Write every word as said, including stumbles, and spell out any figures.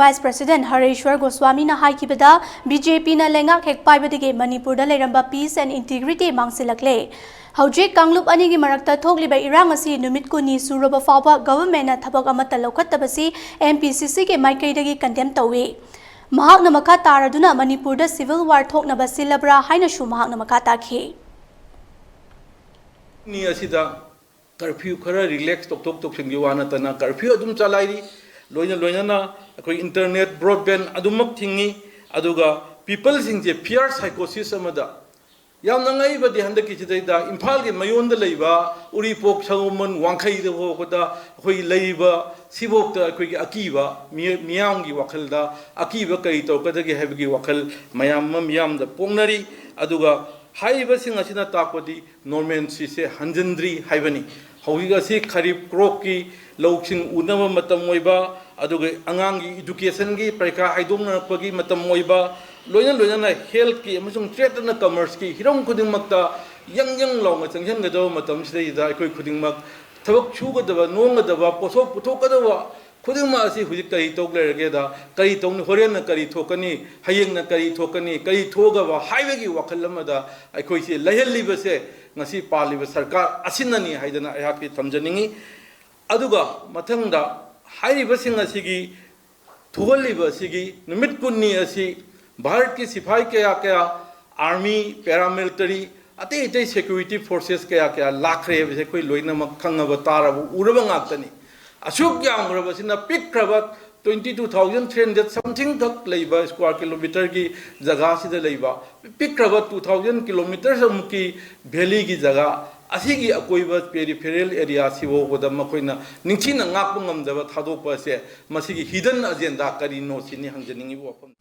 Vice President ꯍꯔꯦꯁ꯭ꯋꯔ ꯒꯣꯁ꯭ꯋꯥꯃꯤꯅ ꯍꯥꯏꯈꯤꯕꯗ, B J ꯄꯤꯅ ꯂꯩꯉꯥꯛ ꯍꯦꯛ ꯄꯥꯏꯕꯗꯒꯤ ꯃꯅꯤꯄꯨꯔꯗ ꯂꯩꯔꯝꯕ peace and integrity ꯃꯥꯡꯁꯤꯜꯂꯛꯂꯦ꯫ ꯍꯧꯖꯤꯛ ꯀꯥꯡꯂꯨꯞ ꯑꯅꯤꯒꯤ ꯃꯔꯛꯇ ꯊꯣꯛꯂꯤꯕ ꯏꯔꯥꯡ ꯑꯁꯤ ꯅꯨꯃꯤꯠ ꯀꯨꯟꯅꯤ ꯁꯨꯔꯕ ꯐꯥꯎꯕ governmentꯅ ꯊꯕꯛ ꯑꯃꯠꯇ ꯂꯧꯈꯠꯇꯕꯁꯤ M P C Cꯒꯤ ꯃꯥꯏꯀꯩꯗꯒꯤ condemn ꯇꯧꯏ꯫ ꯃꯍꯥꯛꯅ ꯃꯈꯥ ꯇꯥꯔꯗꯨꯅ ꯃꯅꯤꯄꯨꯔꯗ civil war ꯊꯣꯛꯅꯕ ꯁꯤꯜꯂꯕ꯭ꯔꯥ ꯍꯥꯏꯅꯁꯨ ꯃꯍꯥꯛꯅ ꯃꯈꯥ ꯇꯥꯈꯤ꯫ ꯅꯤ ꯑꯁꯤꯗ curfew ꯈꯔ relax ꯇꯧꯊꯣꯛ ꯇꯧꯁꯤꯟꯒꯤ ꯋꯥ ꯅꯠꯇꯅ curfew ꯑꯗꯨꯝ ꯆꯂꯥꯏꯔꯤ꯫ ꯂꯣꯏꯅ ꯂꯣꯏꯅꯅ ꯑꯩꯈꯣꯏ internet, broadband ꯑꯗꯨꯃꯛ ꯊꯤꯡꯉꯤ꯫ ꯑꯗꯨꯒ peopleꯁꯤꯡꯁꯦ fear psychosis ꯑꯃꯗ, ꯌꯥꯝꯅ ꯉꯛꯏꯕꯗꯤ ꯍꯟꯗꯛꯀꯤꯁꯤꯗꯩꯗ ꯏꯝꯐꯥꯜꯒꯤ ꯃꯌꯣꯟꯗ ꯂꯩꯕ ꯎꯔꯤꯄꯣꯛ, ꯁꯑꯣꯝꯕꯨꯟ, ꯋꯥꯡꯈꯩꯗ ꯐꯥꯎꯕꯗ ꯑꯩꯈꯣꯏ ꯂꯩꯔꯤꯕ ꯁꯤꯐꯥꯎꯗ ꯑꯩꯈꯣꯏꯒꯤ ꯑꯀꯤꯕ, ꯃꯤ-, ꯃꯤꯌꯥꯝꯒꯤ ꯋꯥꯈꯜꯗ ꯑꯀꯤꯕ ꯀꯔꯤ ꯇꯧꯔꯛꯀꯗꯒꯦ ꯍꯥꯏꯕꯒꯤ ꯋꯥꯈꯜ ꯃꯌꯥꯝ ꯑꯃ ꯃꯤꯌꯥꯝꯗ ꯄꯣꯛꯅꯔꯤ꯫ ꯑꯗꯨꯒ ꯍꯥꯏꯔꯤꯕꯁꯤꯡ ꯑꯁꯤꯅ ꯇꯥꯛꯄꯗꯤ normalcyꯁꯦ ꯍꯟꯖꯤꯟꯗ꯭ꯔꯤ ꯍꯥꯏꯕꯅꯤ꯫ ꯍꯧꯖꯤꯛ ꯑꯁꯤ ꯈꯔꯤꯞ cropꯀꯤ ꯂꯧꯁꯤꯡ ꯎꯅꯕ ꯃꯇꯝ ꯑꯣꯏꯕ, ꯑꯗꯨꯒ ꯑꯉꯥꯡꯒꯤ educationꯒꯤ ꯄꯔꯤꯈꯥ ꯍꯥꯏꯗꯣꯛꯅꯔꯛꯄꯒꯤ ꯃꯇꯝ ꯑꯣꯏꯕ, ꯂꯣꯏꯅ ꯂꯣꯏꯅꯅ healthꯀꯤ ꯑꯃꯁꯨꯡ trade and commerceꯀꯤ ꯍꯤꯔꯝ ꯈꯨꯗꯤꯡꯃꯛꯇ ꯌꯪ ꯌꯪ ꯂꯥꯎꯅ ꯆꯪꯁꯤꯟꯒꯗꯕ ꯃꯇꯝꯁꯤꯗꯩꯗ ꯑꯩꯈꯣꯏ ꯈꯨꯗꯤꯡꯃꯛ ꯊꯕꯛ ꯁꯨꯒꯗꯕ, ꯅꯣꯝꯒꯗꯕ, ꯄꯣꯠꯊꯣꯛ ꯄꯨꯊꯣꯛꯀꯗꯕ ꯈꯨꯗꯤꯡꯃꯛ ꯑꯁꯤ ꯍꯧꯖꯤꯛ ꯀꯔꯤ ꯇꯧ ꯂꯩꯔꯒꯦꯗ, ꯀꯔꯤ ꯇꯧꯅꯤ, ꯍꯣꯔꯦꯟꯅ ꯀꯔꯤ ꯊꯣꯛꯀꯅꯤ, ꯍꯌꯦꯡꯅ ꯀꯔꯤ ꯊꯣꯛꯀꯅꯤ, ꯀꯔꯤ ꯊꯣꯛꯑꯒꯕ ꯍꯥꯏꯕꯒꯤ ꯋꯥꯈꯜ ꯑꯃꯗ ꯑꯩꯈꯣꯏꯁꯤ ꯂꯩꯍꯜꯂꯤꯕꯁꯦ ꯉꯁꯤ ꯄꯥꯜꯂꯤꯕ ꯁꯔꯀꯥꯔ ꯑꯁꯤꯅꯅꯤ ꯍꯥꯏꯗꯅ ꯑꯩꯍꯥꯛꯀꯤ ꯊꯝꯖꯅꯤꯡꯉꯤ꯫ ꯑꯗꯨꯒ ꯃꯊꯪꯗ ꯍꯥꯏꯔꯤꯕꯁꯤꯡ ꯑꯁꯤꯒꯤ ꯊꯣꯛꯍꯜꯂꯤꯕ ꯑꯁꯤꯒꯤ ꯅꯨꯃꯤꯠ ꯀꯨꯟꯅꯤ ꯑꯁꯤ ꯚꯥꯔꯠꯀꯤ ꯁꯤꯐꯥꯏ ꯀꯌꯥ ꯀꯌꯥ, army, paramilitary, ꯑꯇꯩ ꯑꯇꯩ security forces ꯀꯌꯥ ꯀꯌꯥ ꯂꯥꯛꯈ꯭ꯔꯦ ꯍꯥꯏꯕꯁꯦ ꯑꯩꯈꯣꯏ ꯂꯣꯏꯅꯃꯛ ꯈꯪꯉꯕ, ꯇꯥꯔꯕ, ꯎꯔꯕ ꯉꯥꯛꯇꯅꯤ꯫ ꯑꯁꯨꯛ ꯌꯥꯝꯈ꯭ꯔꯕꯁꯤꯅ ꯄꯤꯛꯈ꯭ꯔꯕ twenty two thousand three hundred something ꯈꯛ ꯂꯩꯕ square kilometerꯒꯤ ꯖꯒꯥꯁꯤꯗ ꯂꯩꯕ ꯄꯤꯛꯈ꯭ꯔꯕ two thousand kilometers ꯑꯃꯨꯛꯀꯤ valleyꯒꯤ ꯖꯒꯥ ꯑꯁꯤꯒꯤ ꯑꯀꯣꯏꯕ peripheral areaꯁꯤ ꯐꯥꯎꯕꯗ ꯃꯈꯣꯏꯅ ꯅꯤꯡꯊꯤꯅ ꯉꯥꯛꯄ ꯉꯝꯗꯕ ꯊꯥꯗꯣꯛꯄ ꯑꯁꯦ ꯃꯁꯤꯒꯤ hidden agenda ꯀꯔꯤꯅꯣ ꯁꯤꯅꯤ ꯍꯪꯖꯅꯤꯡꯉꯤꯕ ꯋꯥꯐꯝ꯫